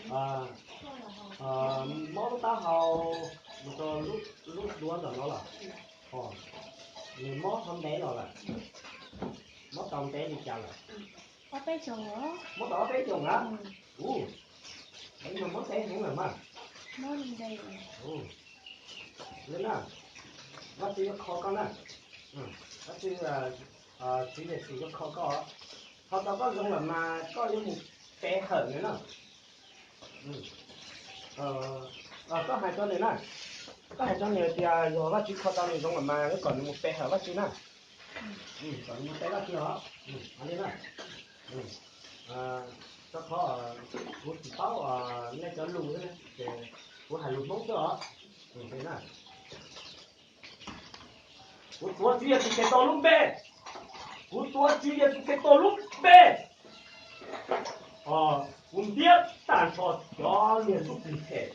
Mob lub taub hau mus rau lub duav ntawm no lawm. Nws mob hov ntev los lawm. Mob tau ntev li cas lawm? Mob tau ob peb xyoos na. Ua, mob ntev heev lawm mas. Li na, Vajtswv yuav kho koj na. Vajtswv, Tswv Yexus yuav kho koj. Thaum tau koj zoo lawm mas koj yuav mus pe hawm na. Koj hais rau nws na, koj hais rau nws tias yog Vajtswv kho tau nws zoo lawm mas yuav kom nws mus pe hawm Vajtswv na. Kom nws mus pe Vajtswv os. Li na, rau qhov kuv tsis paub nej cov lus, ces kuv hais lus Hmoob xwb os. Kuv tuav Tswv Yexus Khetos lub npe, kuv tuav Tswv Yexus Khetos lub npe, kuv ntiab tag nrho cov niag ntsuj plig phem,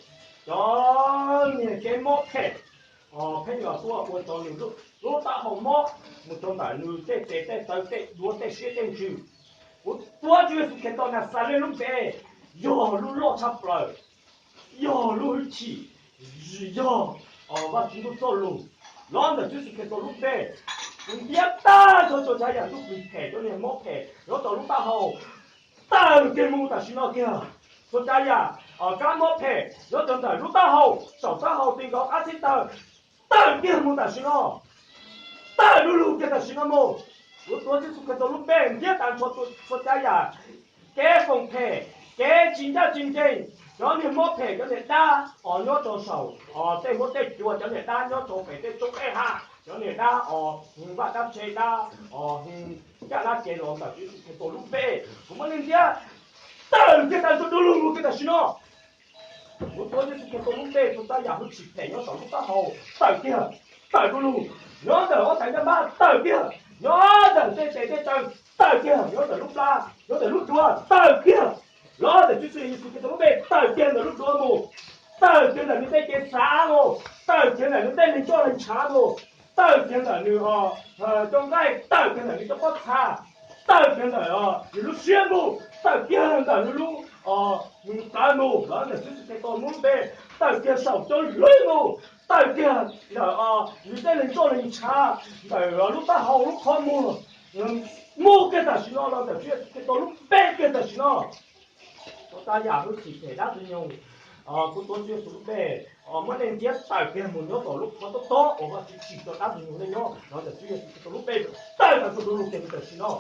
cov niag kev mob phem, pheej los tuaj ua rau nws lub taub hau mob, mus rau ntawm nws tej tes tej taw tej duav tej siab tej ntsws. Kuv tuav Tswv Yexus Khetos Naxales lub npe, yog lub loj tshaj plaws, yog lub hwj chim, yog Vajtswv lub txoj lus, los ntawm Tswv Yexus Khetos lub npe, kuv ntiab tag nrho txhua tsav yam ntsuj plig phem, cov niag mob phem nyob rau lub taub hau, tawm kiag mus tam sim no kiag. Txhua tsav yam kab mob phem nyob rau ntawm lub taub hau, saum taub hau, ti nkaus, qab xib taw, tawm kiag mus tam sim no. Tawm du lug kiag tam sim no mus. Kuv tuav Tswv Yexus Khetos lub npe ntiab tag nrho txhua tsav yam kev foom phem, kev tsis ncaj tsis ncees, cov niag mob phem, cov niag dab os nyob rau saum os tej huab tej cua, cov niag dab nyob rau pem tej roob qeb ha, cov niag dab os hu vaj dab tse, dab os hu ncaj dab ce los ntawm Tswv Yexus Khetos lub npe, kuv muab nej ntiab tawm kiag tag nrho du lug mus kiag tam sim no. Kuv tuav Tswv Yexus Khetos lub npe, txhua tsav yam hwj chim phem nyob saum lub taub hau tawm kiag, tawm du lug, nyob ntawm ob txhais ncaj npab tawm kiag, nyob ntawm tej tes tej taw tawm kiag, nyob ntawm lub plab, nyob ntawm lub duav tawm kiag, los ntawm Tswv Yexus Khetos lub npe tawm kiag ntawm lub duav mus, tawm kiag ntawm nws tej kev xav mus, tawm kiag ntawm nws tej neeg coj neeg ntshav mus, tawm kiag ntawm nws cov nqaij, tawm kiag ntawm nws cov pob txha, tawm kiag ntawm nws lub siab mus, tawm kiag ntawm nws lub nws plawv mus, los ntawm Tswv Yexus Khetos lub npe, tawm kiag saum cov hlwb mus, tawm kiag ntawm nws tej neeg coj neeg ntshav, ntawm lub taub hau lub qhov muag, mus kiag tam sim no los ntawm Tswv Yexus Khetos lub npe kiag tam sim no. Txhua tsav yam hwj chim phem dab ntxwg nyoog, kuv tuav Tswv Yexus lub npe, muab nej ntiab tawm kiag mus nyob rau lub qhov tob tob uas Vajtswv tsim rau dab ntxwg nyoog nej nyob, los ntawm Tswv Yexus Khetos lub npe tawm tag nrho du lug kiag mus tam sim no.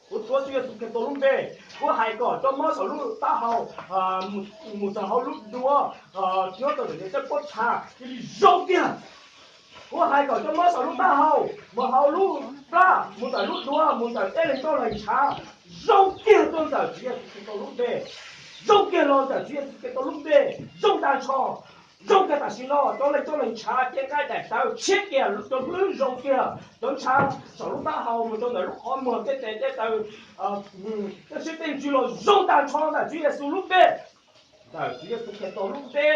Kuv tuav Tswv Yexus Khetos lub npe, kuv hais kom cov mob saum lub taub hau mus rau hauv lub duav, nyob rau ntawm nws tej pob txha cia li zoo kiag. Kuv hais kom cov mob saum lub taub hau mus hauv lub plab, mus ntawm lub duav, mus ntawm tej neeg coj neeg ntshav, zoo kiag tuaj ntawm Tswv Yexus Khetos lub npe, zoo kiag los ntawm Tswv Yexus Khetos lub npe, zoo tag nrho. Zoo kiag tam sim no, cov neeg coj neeg ntshav, cev nqaij daim tawv tshiab kiag, cov hlwb zoo kiag, cov ntshav saum lub taub hau mus rau ntawm lub qhov muag, tej tes tej taw, tej siab tej ntsws los zoo tag nrho ntawm Tswv Yexus lub npe. Ntawm Tswv Yexus Khetos lub npe,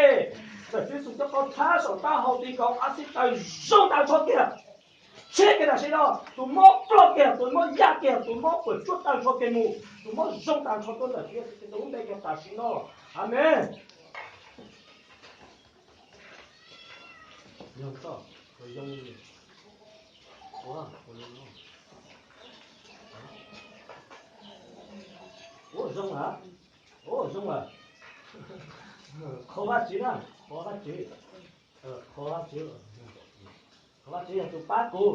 ntawm Tswv Yexus cov qhov txhab saum taub hau, ti nkaus, qab xib taw, zoo tag nrho kiag. Tshiab kiag tam sim no, tus mob ploj kiag, tus mob yaj kiag, tus mob puas tsuaj tag nrho kiag mus, tus mob zoo tag nrho tuaj ntawm Tswv Yexus Khetos lub npe kiag tam sim no. Amees. Ua zoo lawm, ua zoo lawm, qhuas Vajtswv na, qhuas Vajtswv, qhuas Vajtswv, qhuas Vajtswv yog tus pab kuv.